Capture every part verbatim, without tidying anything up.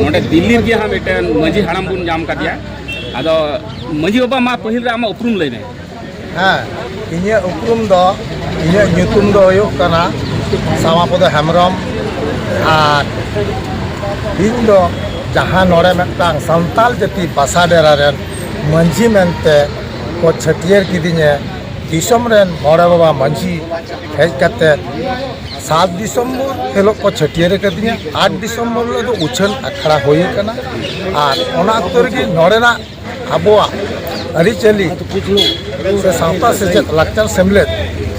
ᱱᱚᱰᱮ ᱫᱤᱞᱞᱤ ᱨᱮᱜᱮ ᱦᱟᱸᱜ ᱢᱤᱫᱴᱮᱱ ᱢᱟᱹᱡᱷᱤ ᱦᱟᱲᱟᱢ ᱵᱚᱱ ᱧᱟᱢ ᱠᱟᱫᱮᱭᱟ᱾ ᱟᱫᱚ ᱢᱟᱹᱡᱷᱤ ᱵᱟᱵᱟ, ᱢᱟ ᱯᱟᱹᱦᱤᱞ ᱨᱮ ᱟᱢᱟᱜ ᱩᱯᱨᱩᱢ ᱞᱟᱹᱭ ᱢᱮ᱾ ᱦᱮᱸ, ᱤᱧᱟᱹᱜ ᱩᱯᱨᱩᱢ ᱫᱚ, ᱤᱧᱟᱹᱜ ᱧᱩᱛᱩᱢ ᱫᱚ ᱦᱩᱭᱩᱜ ᱠᱟᱱᱟ ᱥᱟᱢᱟᱯᱚᱫᱚ ᱦᱮᱢᱵᱨᱚᱢ᱾ ᱟᱨ ᱤᱧ ᱫᱚ ᱡᱟᱦᱟᱸ ᱱᱚᱰᱮ ᱢᱤᱫᱴᱟᱝ ᱥᱟᱱᱛᱟᱲ ᱡᱟᱹᱛᱤ ᱵᱟᱥᱟ ᱰᱮᱨᱟ ᱨᱮᱱ ᱢᱟᱹᱡᱷᱤ ᱢᱮᱱᱛᱮ ᱠᱚ ᱪᱷᱟᱹᱴᱭᱟᱹᱨ ᱠᱤᱫᱤᱧᱟ, ᱫᱤᱥᱚᱢ ᱨᱮᱱ ᱢᱚᱬᱮ ᱵᱟᱵᱟ ᱢᱟᱹᱡᱷᱤ ᱦᱮᱡ ᱠᱟᱛᱮ ᱥᱟᱛ ᱰᱤᱥᱮᱢᱵᱚᱨ ᱦᱤᱞᱳᱜ ᱠᱚ ᱪᱷᱟᱹᱴᱭᱟᱹᱨ ᱟᱠᱟᱫᱤᱧᱟ᱾ ᱟᱴ ᱰᱤᱥᱮᱢᱵᱚᱨ ᱦᱤᱞᱳᱜ ᱫᱚ ᱩᱪᱷᱟᱹᱱ ᱟᱠᱷᱲᱟ ᱦᱩᱭ ᱟᱠᱟᱱᱟ᱾ ᱟᱨ ᱚᱱᱟ ᱚᱠᱛᱚ ᱨᱮᱜᱮ ᱱᱚᱰᱮᱱᱟᱜ ᱟᱵᱚᱣᱟᱜ ᱟᱹᱨᱤᱪᱟᱹᱞᱤ ᱥᱮ ᱥᱟᱶᱛᱟ ᱥᱮᱪᱮᱫ ᱞᱟᱠᱪᱟᱨ ᱥᱮᱢᱞᱮᱫ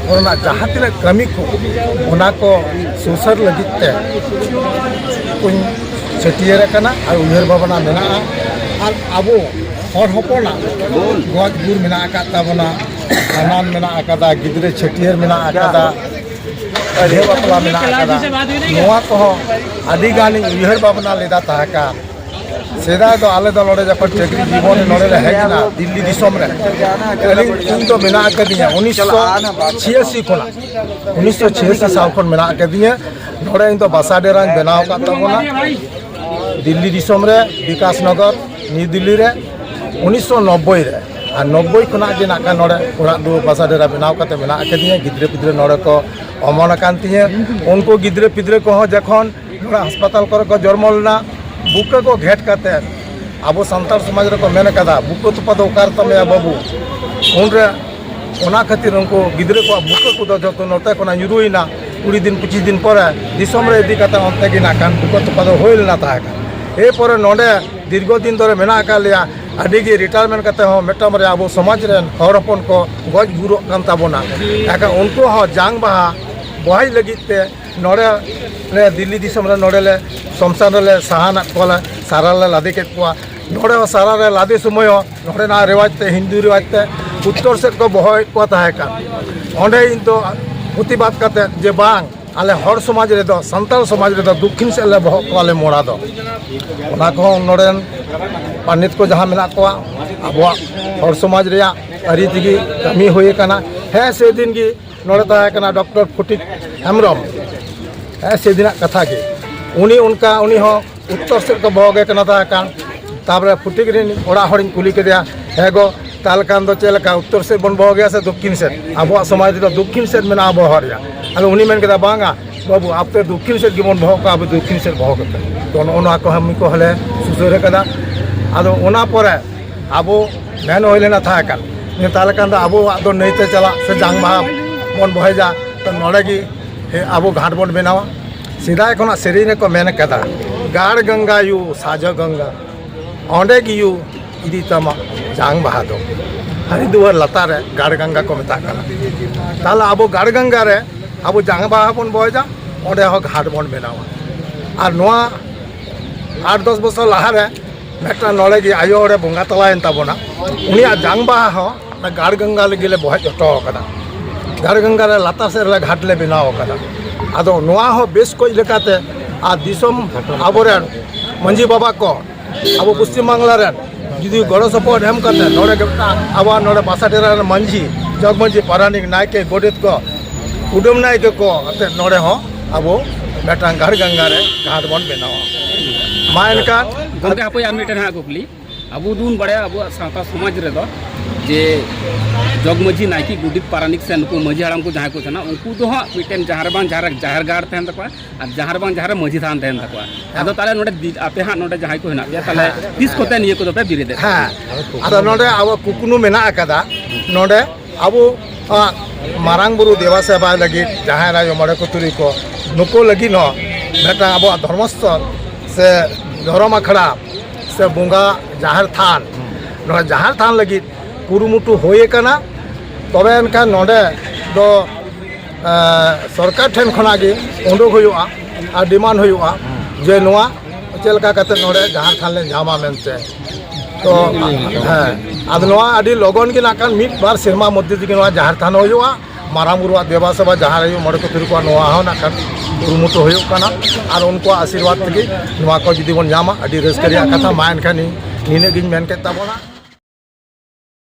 ᱠᱚᱨᱮᱱᱟᱜ ᱡᱟᱦᱟᱸ ᱛᱤᱱᱟᱹᱜ ᱠᱟᱹᱢᱤ ᱠᱚ, ᱚᱱᱟ ᱠᱚ ᱥᱩᱥᱟᱹᱨ ᱞᱟᱹᱜᱤᱫ ᱛᱮ ᱠᱚᱧ ᱪᱷᱟᱹᱴᱭᱟᱹᱨ ᱟᱠᱟᱱᱟ ᱟᱨ ᱩᱭᱦᱟᱹᱨ ᱵᱷᱟᱵᱽᱱᱟ ᱢᱮᱱᱟᱜᱼᱟ᱾ ᱟᱨ ᱟᱵᱚ ᱦᱚᱲ ᱦᱚᱯᱚᱱᱟᱜ ᱜᱚᱡ ᱜᱩᱨ ᱢᱮᱱᱟᱜ ᱟᱠᱟᱫ ᱛᱟᱵᱚᱱᱟ, ᱵᱷᱟᱸᱰᱟᱱ ᱢᱮᱱᱟᱜ ᱟᱠᱟᱫᱟ, ᱜᱤᱫᱽᱨᱟᱹ ᱪᱷᱟᱹᱴᱭᱟᱹᱨ ᱢᱮᱱᱟᱜ ᱟᱠᱟᱫᱟ, ᱵᱤᱦᱟᱹ ᱵᱟᱯᱞᱟ ᱢᱮᱱᱟᱜ ᱟᱠᱟᱫᱟ᱾ ᱱᱚᱣᱟ ᱠᱚᱦᱚᱸ ᱟᱹᱰᱤ ᱜᱟᱱᱤᱧ ᱩᱭᱦᱟᱹᱨ ᱵᱷᱟᱵᱽᱱᱟ ᱞᱮᱫᱟ ᱛᱟᱦᱮᱸ ᱠᱟᱱ᱾ ᱥᱮᱫᱟᱭ ᱫᱚ ᱟᱞᱮ ᱫᱚ ᱱᱚᱰᱮ ᱡᱚᱠᱷᱚᱱ ᱪᱟᱹᱠᱨᱤ ᱡᱤᱵᱚᱱ ᱨᱮ ᱱᱚᱰᱮ ᱞᱮ ᱦᱮᱡ ᱮᱱᱟ, ᱫᱤᱞᱞᱤ ᱫᱤᱥᱚᱢ ᱨᱮ, ᱟᱹᱞᱤᱧ, ᱤᱧ ᱫᱚ ᱢᱮᱱᱟᱜ ᱟᱠᱟᱫᱤᱧᱟ ᱩᱱᱤᱥᱥᱚ ᱪᱷᱤᱭᱟᱥᱤ ᱠᱷᱚᱱᱟᱜ, ᱩᱱᱤᱥᱥᱚ ᱪᱷᱤᱭᱟᱥᱤ ᱥᱟᱞ ᱠᱷᱚᱱ ᱢᱮᱱᱟᱜ ᱟᱠᱟᱫᱤᱧᱟ ᱱᱚᱰᱮ᱾ ᱤᱧ ᱫᱚ ᱵᱟᱥᱟ ᱰᱮᱨᱟᱧ ᱵᱮᱱᱟᱣ ᱟᱠᱟᱫ ᱛᱟᱵᱚᱱᱟ ᱫᱤᱞᱞᱤ ᱫᱤᱥᱚᱢ ᱨᱮ, ᱵᱤᱠᱟᱥ ᱱᱚᱜᱚᱨ, ᱱᱤᱭᱩ ᱫᱤᱞᱞᱤ ᱨᱮ, ᱩᱱᱤᱥᱥᱚ ᱱᱚᱵᱵᱳᱭ ᱨᱮ᱾ ᱟᱨ ᱱᱚᱵᱵᱳᱭ ᱠᱷᱚᱱᱟᱜ ᱜᱮ ᱱᱟᱜ ᱠᱷᱟᱱ ᱱᱚᱰᱮ ᱚᱲᱟᱜ ᱫᱩᱣᱟᱹᱨ ᱵᱟᱥᱟ ᱰᱮᱨᱟ ᱵᱮᱱᱟᱣ ᱠᱟᱛᱮ ᱢᱮᱱᱟᱜ ᱟᱠᱟᱫᱤᱧᱟ᱾ ᱜᱤᱫᱽᱨᱟᱹ ᱯᱤᱫᱽᱨᱟᱹ ᱱᱚᱰᱮ ᱠᱚ ᱚᱢᱚᱱ ᱟᱠᱟᱱ ᱛᱤᱧᱟᱹ᱾ ᱩᱱᱠᱩ ᱜᱤᱫᱽᱨᱟᱹ ᱯᱤᱫᱽᱨᱟᱹ ᱠᱚᱦᱚᱸ ᱡᱚᱠᱷᱚᱱ ᱱᱚᱰᱮ ᱦᱟᱥᱯᱟᱛᱟᱞ ᱠᱚᱨᱮ ᱠᱚ ᱡᱚᱨᱢᱚ ᱞᱮᱱᱟ, ᱵᱩᱠᱟᱹ ᱠᱚ ᱜᱷᱮᱴ ᱠᱟᱛᱮ, ᱟᱵᱚ ᱥᱟᱱᱛᱟᱲ ᱥᱚᱢᱟᱡᱽ ᱨᱮᱠᱚ ᱢᱮᱱ ᱠᱟᱫᱟ, "ᱵᱩᱠᱟᱹ ᱛᱚᱯᱟ ᱫᱚ ᱚᱠᱟ ᱨᱮ ᱛᱟᱢ ᱭᱟ ᱵᱟᱹᱵᱩ?" ᱩᱱᱨᱮ ᱚᱱᱟ ᱠᱷᱟᱹᱛᱤᱨ ᱩᱱᱠᱩ ᱜᱤᱫᱽᱨᱟᱹ ᱠᱚᱣᱟᱜ ᱵᱩᱠᱟᱹ ᱠᱚᱫᱚ ᱡᱚᱛᱚ ᱱᱚᱛᱮ ᱠᱷᱚᱱᱟᱜ ᱧᱩᱨᱩᱭᱮᱱᱟ᱾ ᱠᱩᱲᱤ ᱫᱤᱱ ᱯᱚᱸᱪᱤᱥ ᱫᱤᱱ ᱯᱚᱨᱮ ᱫᱤᱥᱚᱢ ᱨᱮ ᱤᱫᱤ ᱠᱟᱛᱮ ᱚᱱᱛᱮ ᱜᱮ ᱱᱟᱜ ᱠᱷᱟᱱ ᱵᱩᱠᱟᱹ ᱛᱚᱯᱟ ᱫᱚ ᱦᱩᱭ ᱞᱮᱱᱟ ᱛᱟᱦᱮᱸ ᱠᱟᱱᱟ᱾ ᱮᱨᱯᱚᱨᱮ ᱱᱚᱰᱮ ᱫᱤᱨᱜᱷᱚ ᱫᱤᱱ ᱫᱷᱚᱨᱮ ᱢᱮᱱᱟᱜ ᱟᱠᱟᱫ ᱞᱮᱭᱟ, ᱟᱹᱰᱤ ᱜᱮ ᱨᱤᱴᱟᱭᱟᱨᱢᱮᱱᱴ ᱠᱟᱛᱮ ᱦᱚᱸ ᱢᱤᱫᱴᱟᱝ ᱵᱟᱨᱭᱟ ᱟᱵᱚ ᱥᱚᱢᱟᱡᱽ ᱨᱮᱱ ᱦᱚᱲ ᱦᱚᱯᱚᱱ ᱠᱚ ᱜᱚᱡ ᱜᱩᱨᱚᱜ ᱠᱟᱱ ᱛᱟᱵᱚᱱᱟ᱾ ᱮᱱᱠᱷᱟᱱ ᱩᱱᱠᱩ ᱦᱚᱸ ᱡᱟᱝ ᱵᱟᱦᱟ ᱵᱚᱦᱟᱭ ᱞᱟᱹᱜᱤᱫ ᱛᱮ ᱱᱚᱰᱮ, ᱱᱚᱰᱮ ᱫᱤᱞᱞᱤ ᱫᱤᱥᱚᱢ ᱨᱮ ᱱᱚᱰᱮ ᱞᱮ ᱥᱚᱢᱥᱟᱱ ᱨᱮᱞᱮ ᱥᱟᱦᱟᱱᱟᱜ ᱠᱚᱣᱟᱞᱮ, ᱥᱟᱨᱟ ᱞᱮ ᱞᱟᱫᱮ ᱠᱮᱫ ᱠᱚᱣᱟ᱾ ᱱᱚᱰᱮ ᱦᱚᱸ ᱥᱟᱨᱟ ᱨᱮ ᱞᱟᱫᱮ ᱥᱚᱢᱚᱭ ᱦᱚᱸ ᱱᱚᱰᱮᱱᱟᱜ ᱨᱮᱣᱟᱡᱽ ᱛᱮ, ᱦᱤᱱᱫᱩ ᱨᱮᱣᱟᱡᱽ ᱛᱮ ᱩᱛᱛᱚᱨ ᱥᱮᱫ ᱠᱚ ᱵᱚᱦᱚᱭᱮᱫ ᱠᱚ ᱛᱟᱦᱮᱸ ᱠᱟᱱ᱾ ᱚᱸᱰᱮ ᱤᱧ ᱫᱚ ᱯᱨᱚᱛᱤᱵᱟᱫ ᱠᱟᱛᱮ ᱡᱮ ᱵᱟᱝ, ᱟᱞᱮ ᱦᱚᱲ ᱥᱚᱢᱟᱡᱽ ᱨᱮᱫᱚ, ᱥᱟᱱᱛᱟᱲ ᱥᱚᱢᱟᱡᱽ ᱨᱮᱫᱚ ᱫᱚᱠᱠᱷᱤᱱ ᱥᱮᱫ ᱞᱮ ᱵᱚᱦᱚᱜ ᱠᱚᱣᱟ ᱞᱮ ᱢᱚᱲᱟ ᱫᱚ᱾ ᱚᱱᱟ ᱠᱚᱦᱚᱸ ᱱᱚᱰᱮᱱ ᱯᱟᱱᱰᱤᱛ ᱠᱚ ᱡᱟᱦᱟᱸ ᱢᱮᱱᱟᱜ ᱠᱚᱣᱟ, ᱟᱵᱚᱣᱟᱜ ᱦᱚᱲ ᱥᱚᱢᱟᱡᱽ ᱨᱮᱭᱟᱜ ᱟᱹᱨᱤ ᱛᱮᱜᱮ ᱠᱟᱹᱢᱤ ᱦᱩᱭ ᱟᱠᱟᱱᱟ᱾ ᱦᱮᱸ, ᱥᱮᱫᱤᱱ ᱜᱮ ᱱᱚᱰᱮ ᱛᱟᱦᱮᱸ ᱠᱟᱱᱟ ᱰᱚᱠᱴᱚᱨ ᱯᱷᱚᱴᱤᱠ ᱦᱮᱢᱵᱨᱚᱢ᱾ ᱦᱮᱸ, ᱥᱮᱫᱤᱱᱟᱜ ᱠᱟᱛᱷᱟ ᱜᱮ᱾ ᱩᱱᱤ ᱚᱱᱠᱟ, ᱩᱱᱤ ᱦᱚᱸ ᱩᱛᱛᱚᱨ ᱥᱮᱫ ᱠᱚ ᱵᱚᱦᱚᱜᱮ ᱠᱟᱱᱟ ᱛᱟᱦᱮᱸ ᱠᱟᱱ᱾ ᱛᱟᱨᱯᱚᱨᱮ ᱯᱷᱩᱴᱤᱠ ᱨᱤᱱ ᱚᱲᱟᱜ ᱦᱚᱲᱤᱧ ᱠᱩᱞᱤ ᱠᱮᱫᱮᱭᱟ, "ᱦᱮᱸ ᱜᱚ, ᱛᱟᱦᱚᱞᱮ ᱠᱷᱟᱱ ᱫᱚ ᱪᱮᱫ ᱞᱮᱠᱟ, ᱩᱛᱛᱚᱨ ᱥᱮᱫ ᱵᱚᱱ ᱵᱚᱦᱚᱜᱮᱭᱟ ᱥᱮ ᱫᱚᱠᱠᱷᱤᱱ ᱥᱮᱫ? ᱟᱵᱚᱣᱟᱜ ᱥᱚᱢᱟᱡᱽ ᱨᱮᱫᱚ ᱫᱚᱠᱠᱷᱤᱱ ᱥᱮᱫ ᱢᱮᱱᱟᱜᱼᱟ ᱵᱚᱦᱚᱜ ᱨᱮᱭᱟᱜ᱾" ᱟᱫᱚ ᱩᱱᱤ ᱢᱮᱱ ᱠᱮᱫᱟ, "ᱵᱟᱝᱟ ᱵᱟᱹᱵᱩ, ᱟᱯᱮ ᱫᱚᱠᱠᱷᱤᱱ ᱥᱮᱫ ᱜᱮᱵᱚᱱ ᱵᱚᱦᱚᱜ ᱠᱚᱣᱟ, ᱟᱵᱚ ᱫᱚᱠᱠᱷᱤᱱ ᱥᱮᱫ ᱵᱚᱦᱚᱜ ᱠᱟᱛᱮ᱾" ᱛᱚ ᱱᱚᱜᱼᱚ ᱱᱚᱣᱟ ᱠᱚ ᱠᱟᱹᱢᱤ ᱠᱚ ᱦᱚᱸᱞᱮ ᱥᱩᱥᱟᱹᱨ ᱟᱠᱟᱫᱟ᱾ ᱟᱫᱚ ᱚᱱᱟ ᱯᱚᱨᱮ ᱟᱵᱚ ᱢᱮᱱ ᱦᱩᱭ ᱞᱮᱱᱟ ᱛᱟᱦᱮᱸ ᱠᱟᱱ, ᱛᱟᱦᱚᱞᱮ ᱠᱷᱟᱱ ᱫᱚ ᱟᱵᱚᱣᱟᱜ ᱫᱚ ᱱᱟᱹᱭᱛᱮ ᱪᱟᱞᱟᱜ ᱥᱮ ᱡᱟᱝ ᱵᱟᱦᱟ ᱵᱚᱱ ᱵᱚᱦᱮᱡᱟ, ᱛᱚ ᱱᱚᱰᱮ ᱜᱮ ᱟᱵᱚ ᱜᱷᱟᱴ ᱵᱚᱱ ᱵᱮᱱᱟᱣᱟ᱾ ᱥᱮᱫᱟᱭ ᱠᱷᱚᱱᱟᱜ ᱥᱮᱨᱮᱧ ᱨᱮᱠᱚ ᱢᱮᱱ ᱠᱟᱫᱟ, "ᱜᱟᱲ ᱜᱚᱝᱜᱟ ᱭᱩ ᱥᱟᱡᱚ ᱜᱚᱝᱜᱟ, ᱚᱸᱰᱮ ᱜᱮ ᱭᱩ ᱤᱫᱤ ᱛᱟᱢᱟ ᱡᱟᱝ ᱵᱟᱦᱟ ᱫᱚ᱾" ᱦᱟᱹᱨᱤ ᱫᱩᱣᱟᱹᱨ ᱞᱟᱛᱟᱨ ᱨᱮ ᱜᱟᱲ ᱜᱚᱝᱜᱟ ᱠᱚ ᱢᱮᱛᱟᱜ ᱠᱟᱱᱟ᱾ ᱛᱟᱦᱞᱮ ᱟᱵᱚ ᱜᱟᱲ ᱜᱚᱝᱜᱟ ᱨᱮ ᱟᱵᱚ ᱡᱟᱝ ᱵᱟᱦᱟ ᱵᱚᱱ ᱵᱚᱦᱮᱡᱟ, ᱚᱸᱰᱮ ᱦᱚᱸ ᱜᱷᱟᱴ ᱵᱚᱱ ᱵᱮᱱᱟᱣᱟ᱾ ᱟᱨ ᱱᱚᱣᱟ ᱟᱴ ᱫᱚᱥ ᱵᱚᱪᱷᱚᱨ ᱞᱟᱦᱟᱨᱮ ᱢᱤᱫᱴᱟᱝ ᱱᱚᱰᱮ ᱜᱮ ᱟᱭᱳ ᱦᱚᱲᱮ ᱵᱚᱸᱜᱟ ᱛᱟᱞᱟᱭᱮᱱ ᱛᱟᱵᱚᱱᱟ᱾ ᱩᱱᱤᱭᱟᱜ ᱡᱟᱝ ᱵᱟᱦᱟ ᱦᱚᱸ ᱚᱱᱟ ᱜᱟᱲ ᱜᱚᱝᱜᱟ ᱞᱟᱹᱜᱤᱫ ᱞᱮ ᱵᱚᱦᱮᱡ ᱦᱚᱴᱚ ᱟᱠᱟᱫᱟ᱾ ᱜᱟᱲ ᱜᱚᱝᱜᱟ ᱨᱮ ᱞᱟᱛᱟᱨ ᱥᱮᱫ ᱨᱮ ᱜᱷᱟᱴ ᱞᱮ ᱵᱮᱱᱟᱣ ᱟᱠᱟᱫᱟ᱾ ᱟᱫᱚ ᱱᱚᱣᱟ ᱦᱚᱸ ᱵᱮᱥ ᱠᱚᱡ ᱞᱮᱠᱟᱛᱮ ᱟᱨ ᱫᱤᱥᱚᱢ ᱟᱵᱚᱨᱮᱱ ᱢᱟᱹᱡᱷᱤ ᱵᱟᱵᱟ ᱠᱚ ᱟᱵᱚ ᱯᱚᱥᱪᱤᱢ ᱵᱟᱝᱞᱟ ᱨᱮᱱ ᱡᱩᱫᱤ ᱜᱚᱲᱚ ᱥᱚᱯᱚᱦᱚᱫ ᱮᱢ ᱠᱟᱛᱮ ᱱᱚᱰᱮ ᱜᱮ ᱢᱤᱫᱴᱟᱝ ᱟᱵᱚᱣᱟᱜ ᱱᱚᱰᱮ ᱵᱟᱥᱟ ᱰᱮᱨᱟ ᱨᱮᱱ ᱢᱟᱹᱡᱷᱤ, ᱡᱚᱜᱽ ᱢᱟᱹᱡᱷᱤ, ᱯᱟᱨᱟᱱᱤᱠ, ᱱᱟᱭᱠᱮ, ᱜᱚᱰᱮᱛ ᱠᱚ, ᱠᱩᱰᱟᱹᱢ ᱱᱟᱭᱠᱮ ᱠᱚ ᱟᱛᱮ ᱱᱚᱰᱮ ᱦᱚᱸ ᱟᱵᱚ ᱢᱤᱫᱴᱟᱝ ᱜᱟᱲ ᱜᱚᱝᱜᱟ ᱨᱮ ᱜᱷᱟᱴ ᱵᱚᱱ ᱵᱮᱱᱟᱣᱟ᱾ ᱢᱟ ᱮᱱᱠᱷᱟᱱ ᱜᱚᱢᱠᱮ, ᱦᱟᱯᱳᱭ ᱟᱨ ᱢᱤᱫᱴᱮᱱ ᱦᱟᱸᱜ ᱠᱩᱠᱞᱤ᱾ ᱟᱵᱚ ᱫᱚᱵᱚᱱ ᱵᱟᱲᱟᱭᱟ ᱟᱵᱚᱣᱟᱜ ᱥᱟᱶᱛᱟ ᱥᱚᱢᱟᱡᱽ ᱨᱮᱫᱚ ᱡᱮ ᱡᱚᱜᱽ ᱢᱟᱹᱡᱷᱤ, ᱱᱟᱭᱠᱮ, ᱜᱚᱰᱮᱛ, ᱯᱟᱨᱟᱱᱤᱠ ᱥᱮ ᱱᱩᱠᱩ ᱢᱟᱹᱡᱷᱤ ᱦᱟᱲᱟᱢ ᱠᱚ ᱡᱟᱦᱟᱸᱭ ᱠᱚ ᱛᱟᱦᱮᱱᱟ, ᱩᱱᱠᱩ ᱫᱚ ᱦᱟᱸᱜ ᱢᱤᱫᱴᱮᱱ ᱡᱟᱦᱮᱨ ᱵᱟᱝ ᱡᱟᱦᱮᱨ, ᱡᱟᱦᱮᱨ ᱜᱟᱲ ᱛᱟᱦᱮᱱ ᱛᱟᱠᱚᱣᱟ, ᱟᱨ ᱡᱟᱦᱮᱨ ᱵᱟᱝ ᱡᱟᱦᱮᱨ ᱨᱮ ᱢᱟᱹᱡᱷᱤ ᱛᱷᱟᱱ ᱛᱟᱦᱮᱱ ᱛᱟᱠᱚᱣᱟ᱾ ᱟᱫᱚ ᱛᱟᱦᱚᱞᱮ ᱱᱚᱰᱮ ᱵᱤ-, ᱟᱯᱮ ᱦᱟᱸᱜ ᱱᱚᱰᱮ ᱡᱟᱦᱟᱸᱭ ᱠᱚ ᱦᱮᱱᱟᱜ ᱯᱮᱭᱟ, ᱛᱟᱦᱚᱞᱮ ᱦᱮᱸ᱾ ᱛᱤᱥ ᱠᱚᱛᱮ ᱱᱤᱭᱟᱹ ᱠᱚᱫᱚ ᱯᱮ ᱵᱮᱨᱮᱫ ᱮᱫ ᱠᱟᱱᱟ? ᱦᱮᱸ, ᱟᱫᱚ ᱱᱚᱰᱮ ᱟᱵᱚ ᱠᱩᱠᱢᱩ ᱢᱮᱱᱟᱜ ᱟᱠᱟᱫᱟ, ᱱᱚᱰᱮ ᱟᱵᱚ, ᱟ, ᱢᱟᱨᱟᱝ ᱵᱩᱨᱩ ᱫᱮᱵᱟ ᱥᱮᱵᱟ ᱞᱟᱹᱜᱤᱫ ᱡᱟᱦᱮᱨ ᱟᱭᱳ, ᱢᱚᱬᱮ ᱠᱚ ᱛᱩᱨᱩᱭ ᱠᱚ, ᱱᱩᱠᱩ ᱞᱟᱹᱜᱤᱫ ᱦᱚᱸ ᱢᱤᱫᱴᱟᱝ ᱟᱵᱚᱣᱟᱜ ᱫᱷᱚᱨᱢᱚᱥᱛᱷᱚᱞ ᱥᱮ ᱫᱷᱚᱨᱚᱢ ᱟᱠᱷᱲᱟ ᱥᱮ ᱵᱚᱸᱜᱟ ᱡᱟᱦᱮᱨ ᱛᱷᱟᱱ, ᱱᱚᱣᱟ ᱡᱟᱦᱮᱨ ᱛᱷᱟᱱ ᱞᱟᱹᱜᱤᱫ ᱠᱩᱨᱩᱢᱩᱴᱩ ᱦᱩᱭ ᱟᱠᱟᱱᱟ᱾ ᱛᱚᱵᱮ ᱮᱱᱠᱷᱟᱱ ᱱᱚᱰᱮ ᱫᱚ ᱮᱸ, ᱥᱚᱨᱠᱟᱨ ᱴᱷᱮᱱ ᱠᱷᱚᱱᱟᱜ ᱜᱮ ᱩᱰᱩᱠ ᱦᱩᱭᱩᱜᱼᱟ ᱟᱨ ᱰᱤᱢᱟᱱᱰ ᱦᱩᱭᱩᱜᱼᱟ ᱡᱮ ᱱᱚᱣᱟ ᱪᱮᱫ ᱞᱮᱠᱟ ᱠᱟᱛᱮ ᱱᱚᱰᱮ ᱡᱟᱦᱮᱨ ᱛᱷᱟᱱ ᱞᱮ ᱧᱟᱢᱟ ᱢᱮᱱᱛᱮ᱾ ᱛᱚ, ᱦᱮᱸ, ᱟᱫᱚ ᱱᱚᱣᱟ ᱟᱹᱰᱤ ᱞᱚᱜᱚᱱ ᱜᱮ ᱱᱟᱜ ᱠᱷᱟᱱ ᱢᱤᱫ ᱵᱟᱨ ᱥᱮᱨᱢᱟ ᱢᱚᱫᱽᱫᱷᱮ ᱛᱮᱜᱮ ᱱᱚᱣᱟ ᱡᱟᱦᱮᱨ ᱛᱷᱟᱱ ᱦᱩᱭᱩᱜᱼᱟ᱾ ᱢᱟᱨᱟᱝ ᱵᱩᱨᱩᱣᱟᱜ ᱫᱮᱵᱟ ᱥᱮᱵᱟ, ᱡᱟᱦᱮᱨ ᱟᱭᱳ, ᱢᱚᱬᱮ ᱠᱚ ᱛᱩᱨᱩᱭ ᱠᱚᱣᱟᱜ ᱱᱚᱣᱟ ᱦᱚᱸ ᱱᱟᱜ ᱠᱷᱟᱱ ᱠᱩᱨᱩᱢᱩᱴᱩ ᱦᱩᱭᱩᱜ ᱠᱟᱱᱟ᱾ ᱟᱨ ᱩᱱᱠᱩᱣᱟᱜ ᱟᱥᱤᱨᱵᱟᱫᱽ ᱛᱮᱜᱮ ᱱᱚᱣᱟ ᱠᱚ ᱡᱩᱫᱤ ᱵᱚᱱ ᱧᱟᱢᱟ, ᱟᱹᱰᱤ ᱨᱟᱹᱥᱠᱟᱹ ᱨᱮᱭᱟᱜ ᱠᱟᱛᱷᱟ᱾ ᱢᱟ ᱮᱱᱠᱷᱟᱱ ᱤᱧ ᱱᱤᱱᱟᱹᱜ ᱜᱤᱧ ᱢᱮᱱ ᱠᱮᱫ ᱛᱟᱵᱚᱱᱟ᱾